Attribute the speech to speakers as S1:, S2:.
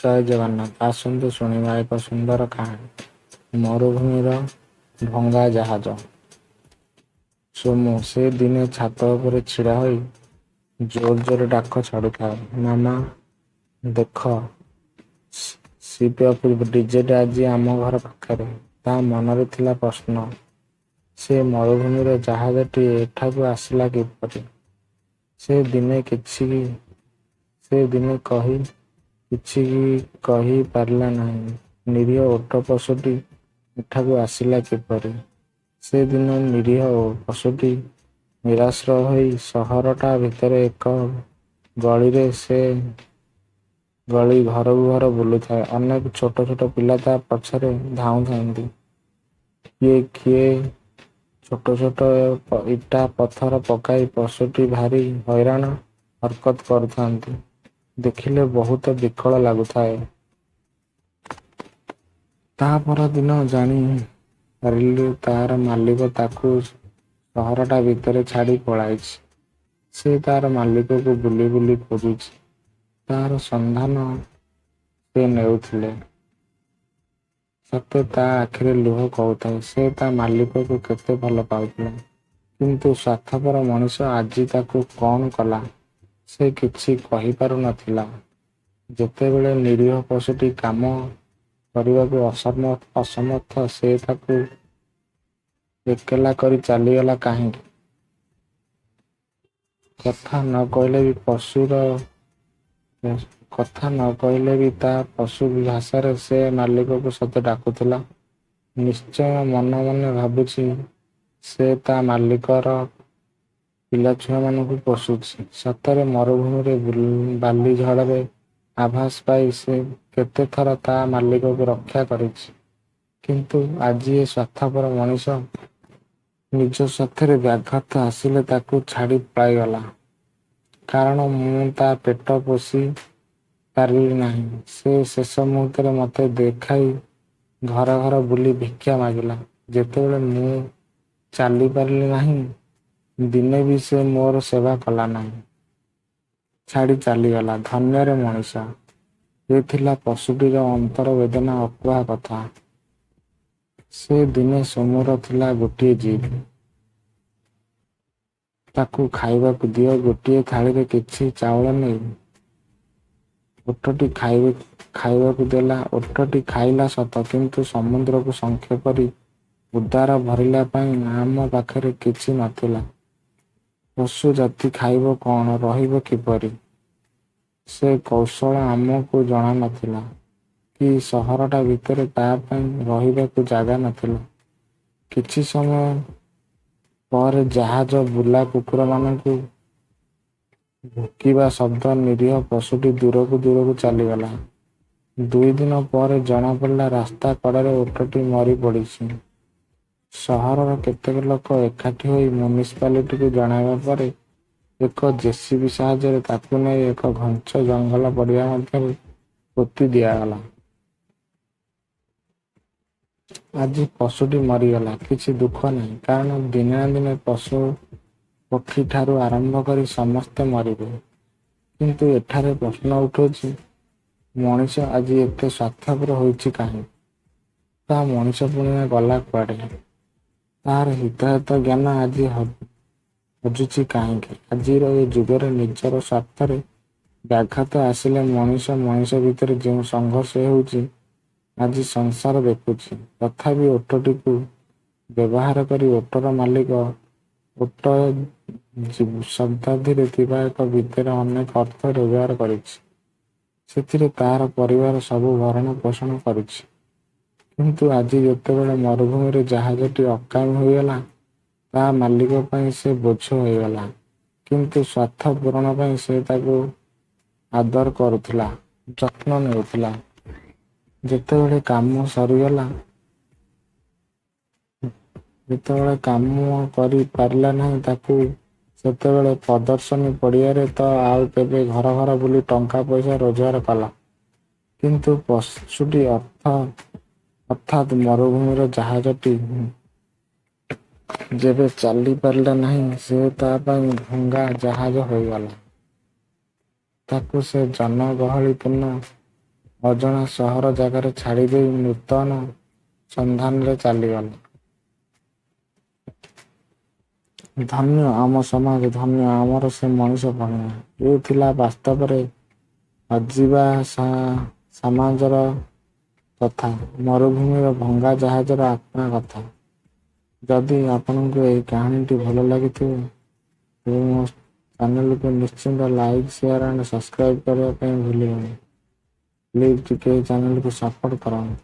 S1: ଜୟ ଜଗନ୍ନାଥ। ଆସନ୍ତୁ ଶୁଣିବା ଏକ ସୁନ୍ଦର କାହାଣୀ, ମରୁଭୂମିର ଭଙ୍ଗା ଜାହାଜ। ସୋମୁ ସେ ଦିନେ ଛାତ ଉପରେ ଛିଡ଼ା ହୋଇ ଜୋର ଜୋର ଡାକ ଛାଡ଼ୁଥାଏ, "ମାମା, ଦେଖ, ସିପ୍ ଅଫ୍ ଡେଜର୍ଟ ଆଜି ଆମ ଘର ପାଖରେ।" ତା' ମନରେ ଥିଲା ପ୍ରଶ୍ନ, ସେ ମରୁଭୂମିର ଜାହାଜଟି ଏଠାକୁ ଆସିଲା କିପରି? ସେ ଦିନେ କିଛି କହି ପାରିଲା ନାହିଁ। ନିରୀହ ଓଟ ପଶୁଟି ଏଠାକୁ ଆସିଲା କିପରି? ସେ ଦିନ ନିରୀହ ପଶୁଟି ନିରାଶ୍ରୟ ହୋଇ ସହରଟା ଭିତରେ ଏକ ଗଳିରେ ସେ ଗଳି ଘରକୁ ଘର ବୁଲୁଥାଏ। ଅନେକ ଛୋଟ ଛୋଟ ପିଲା ତା' ପଛରେ ଧାଉଁଥାନ୍ତି। କିଏ କିଏ ଛୋଟ ଛୋଟ ଇଟା ପଥର ପକାଇ ପଶୁଟି ଭାରି ହଇରାଣ ହରକତ କରୁଥାନ୍ତି। ଦେଖିଲେ ବହୁତ ବିକଳ ଲାଗୁଥାଏ। ତା' ପରଦିନ ଜାଣି ପାରିଲୁ, ତା'ର ମାଲିକ ତାକୁ ସହରଟା ଭିତରେ ଛାଡ଼ି ପଳାଇଛି। ସେ ତା'ର ମାଲିକକୁ ବୁଲି ବୁଲି ଖୋଜୁଛି। ତା'ର ସନ୍ଧାନ ସେ ନେଉଥିଲେ। ସତେ ତା' ଆଖିର ଲୁହ କହୁଥାଏ, ସେ ତା' ମାଲିକକୁ କେତେ ଭଲ ପାଉଥିଲା। କିନ୍ତୁ ସ୍ୱାର୍ଥପର ମଣିଷ ଆଜି ତାକୁ କ'ଣ କଲା, ସେ କିଛି କହିପାରୁ ନ ଥିଲା। ଯେତେବେଳେ ନିରୀହ ପଶୁଟି କାମ କରିବାକୁ ଅସମର୍ଥ, ସେ ତାକୁ ଏକଲା କରି ଚାଲିଗଲା କାହିଁକି? କଥା ନ କହିଲେ ବି ତା' ପଶୁ ଭାଷାରେ ସେ ମାଲିକକୁ ସତେ ଡାକୁଥିଲା। ନିଶ୍ଚୟ ମନେ ମନେ ଭାବୁଛି, ସେ ତା' ମାଲିକର ପିଲାଛୁଆମାନଙ୍କୁ ପୋଷୁଛି। ସତରେ ମରୁଭୂମିରେ ବାଲି ଝଡ଼ରେ ଆଭାସ ପାଇ ସେ କେତେଥର ତା' ମାଲିକକୁ ରକ୍ଷା କରିଛି। କିନ୍ତୁ ଆଜି ଏ ସ୍ୱାର୍ଥପର ମଣିଷ ନିଜ ସ୍ୱାର୍ଥରେ ବ୍ୟାଘାତ ଆସିଲେ ତାକୁ ଛାଡ଼ି ପଳାଇଗଲା। କାରଣ ମୁଁ ତା' ପେଟ ପୋଷି ପାରିଲି ନାହିଁ, ସେ ଶେଷ ମୁହୂର୍ତ୍ତରେ ମୋତେ ଦେଖାଇ ଘର ଘର ବୁଲି ଭିକ୍ଷା ମାଗିଲା। ଯେତେବେଳେ ମୁଁ ଚାଲିପାରିଲି ନାହିଁ, ଦିନେ ବି ସେ ମୋର ସେବା କଲା ନାହିଁ। ଛାଡ଼ି ଚାଲିଗଲା। ଧନ୍ୟରେ ମଣିଷ! ଏ ଥିଲା ପଶୁଟିର ଅନ୍ତର ବେଦନା ଅକୁହା କଥା। ସେ ଦିନେ ସୋମୁର ଥିଲା ଗୋଟିଏ ଜିଦ୍। ତାକୁ ଖାଇବାକୁ ଦିଅ ଗୋଟିଏ ଥାଳିରେ କିଛି ଚାଉଳ ନେଇ। ଓଟଟି ଖାଇବାକୁ ଦେଲା। ଓଟଟି ଖାଇଲା ସତ, କିନ୍ତୁ ସମୁଦ୍ରକୁ ଶଙ୍ଖେ ପରି ଉଦର ଭରିଲା ପାଇଁ ଆମ ପାଖରେ କିଛି ନ ଥିଲା। ପଶୁ ଜାତି ଖାଇବ କ'ଣ, ରହିବ କିପରି, ସେ କୌଶଳ ଆମକୁ ଜଣା ନ ଥିଲା କି ସହରଟା ଭିତରେ ତା' ପାଇଁ ରହିବାକୁ ଜାଗା ନ ଥିଲା। କିଛି ସମୟ ପରେ ଜାହାଜ ବୁଲା କୁକୁରମାନଙ୍କ ଭୁକିବା ଶବ୍ଦରେ ନିରୀହ ପଶୁଟି ଦୂରକୁ ଦୂରକୁ ଚାଲିଗଲା। ଦୁଇଦିନ ପରେ ଜଣାପଡ଼ିଲା, ରାସ୍ତା କଡ଼ରେ ଓଟଟି ମରି ପଡ଼ିଛି। ସହରର କେତେକ ଲୋକ ଏକାଠି ହୋଇ ମ୍ୟୁନିସିପାଲିଟିକୁ ଜଣାଇବା ପରେ ଏକ ଜେ.ସି.ବି. ସାହାଯ୍ୟରେ ତାକୁ ନେଇ ଏକ ଘଞ୍ଚ ଜଙ୍ଗଲ ପଡ଼ିଆ ମଧ୍ୟରେ ପୋତି ଦିଆଗଲା। ଆଜି ପଶୁଟି ମରିଗଲା, କିଛି ଦୁଃଖ ନାହିଁ। କାରଣ ଦିନେ ନା ଦିନେ ପଶୁପକ୍ଷୀଠାରୁ ଆରମ୍ଭ କରି ସମସ୍ତେ ମରିବେ। କିନ୍ତୁ ଏଠାରେ ପ୍ରଶ୍ନ ଉଠୁଛି, ମଣିଷ ଆଜି ଏତେ ସ୍ୱାର୍ଥପର ହୋଇଛି କାହିଁକି? ତା' ମଣିଷପଣିଆ ଗଲା କୁଆଡ଼େ? ତା'ର ହିତାହିତ ଜ୍ଞାନ ଆଜି ହଜୁଛି କାହିଁକି? ଆଜିର ଏ ଯୁଗରେ ନିଜର ସ୍ୱାର୍ଥରେ ବ୍ୟାଘାତ ଆସିଲେ ମଣିଷ ମଣିଷ ଭିତରେ ଯେଉଁ ସଂଘର୍ଷ ହେଉଛି, ଆଜି ସଂସାର ଦେଖୁଛି। ତଥାପି ଓଟଟିକୁ ବ୍ୟବହାର କରି ଓଟର ମାଲିକ ଓଟ ଶବ୍ଦଟିରେ ଥିବା ଏକ ଭିତରେ ଅନେକ ଅର୍ଥ ରୋଜଗାର କରିଛି। ସେଥିରେ ତା'ର ପରିବାର ସବୁ ଭରଣ ପୋଷଣ କରୁଛି। କିନ୍ତୁ ଆଜି ଯେତେବେଳେ ମରୁଭୂମିର ଜାହାଜଟି ଅକାମୀ ହୋଇଗଲା, ତା' ମାଲିକ ପାଇଁ ସେ ବୋଝ ହୋଇଗଲା। କିନ୍ତୁ ସ୍ୱାର୍ଥ ପୂରଣ ପାଇଁ ସେ ତାକୁ ଆଦର କରୁଥିଲା, ଯତ୍ନ ନେଉଥିଲା। ଯେତେବେଳେ କାମ ସରିଗଲା, ଯେତେବେଳେ କାମ କରି ପାରିଲା ନାହିଁ ତାକୁ ସେତେବେଳେ ପ୍ରଦର୍ଶନୀ ପଡ଼ିଆରେ ତ ଆଉ କେବେ ଘର ଘର ବୁଲି ଟଙ୍କା ପଇସା ରୋଜଗାର କଲା। କିନ୍ତୁ ପଶୁଟି ଅର୍ଥାତ୍ ମରୁଭୂମିର ଜାହାଜଟି ଯେବେ ଚାଲି ପାରିଲା ନାହିଁ, ସେ ତା' ପାଇଁ ଭଙ୍ଗା ଜାହାଜ ହୋଇଗଲା। ତାକୁ ସେ ଜନଗହଳିପୂର୍ଣ୍ଣ ଅଜଣା ସହର ଜାଗାରେ ଛାଡ଼ିଦେଇ ନୂତନ ସନ୍ଧାନରେ ଚାଲିଗଲା। ଧନ୍ୟ ଆମ ସମାଜ, ଧନ୍ୟ ଆମର ସେ ମଣିଷ ପଣିଆ। ଏ ଥିଲା ବାସ୍ତବରେ ହଜିବା ସମାଜର ତଥା ମରୁଭୂମିର ଭଙ୍ଗା ଜାହାଜର ଆତ୍ମା କଥା। ଯଦି ଆପଣଙ୍କୁ ଏହି କାହାଣୀଟି ଭଲ ଲାଗିଥିବ, ତେବେ ମୋ ଚ୍ୟାନେଲକୁ ନିଶ୍ଚିତ ଲାଇକ୍, ସେୟାର ଆଣ୍ଡ ସବସ୍କ୍ରାଇବ୍ କରିବା ପାଇଁ ଭୁଲିବେନି। ପ୍ଲିଜ୍ ଟିକେ ଏହି ଚ୍ୟାନେଲକୁ ସପୋର୍ଟ କରନ୍ତୁ।